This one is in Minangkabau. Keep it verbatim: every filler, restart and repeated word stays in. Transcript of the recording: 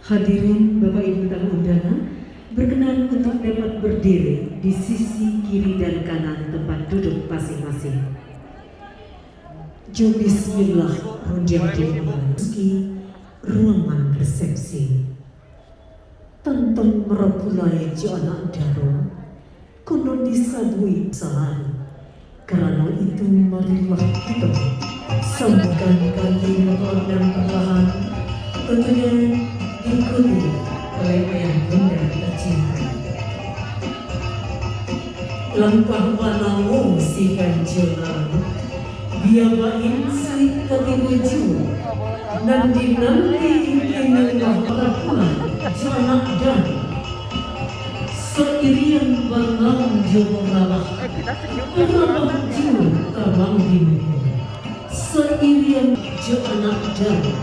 Hadirin Bapak Ibu tamu undangan, berkenan untuk dapat berdiri di sisi kiri dan kanan tempat duduk masing-masing. Jo bismillah rundiang dimulai. Masuki ruangan resepsi. Tantang marapulai jo anak daro, konon disabuik salam. Karano itu, marilah kito sambahkan kaki motor nan parlahan, tantunyo diikuti oleh ayah bunda tacinta. Lampah manamo si ganjo lalu, bia bain suik ka tibo juo, nan dinanti kini lah marapulai jo anak daro. Sairiang balam jo barabah, barabah juo tabang di muko. Sairiang jo anak daro,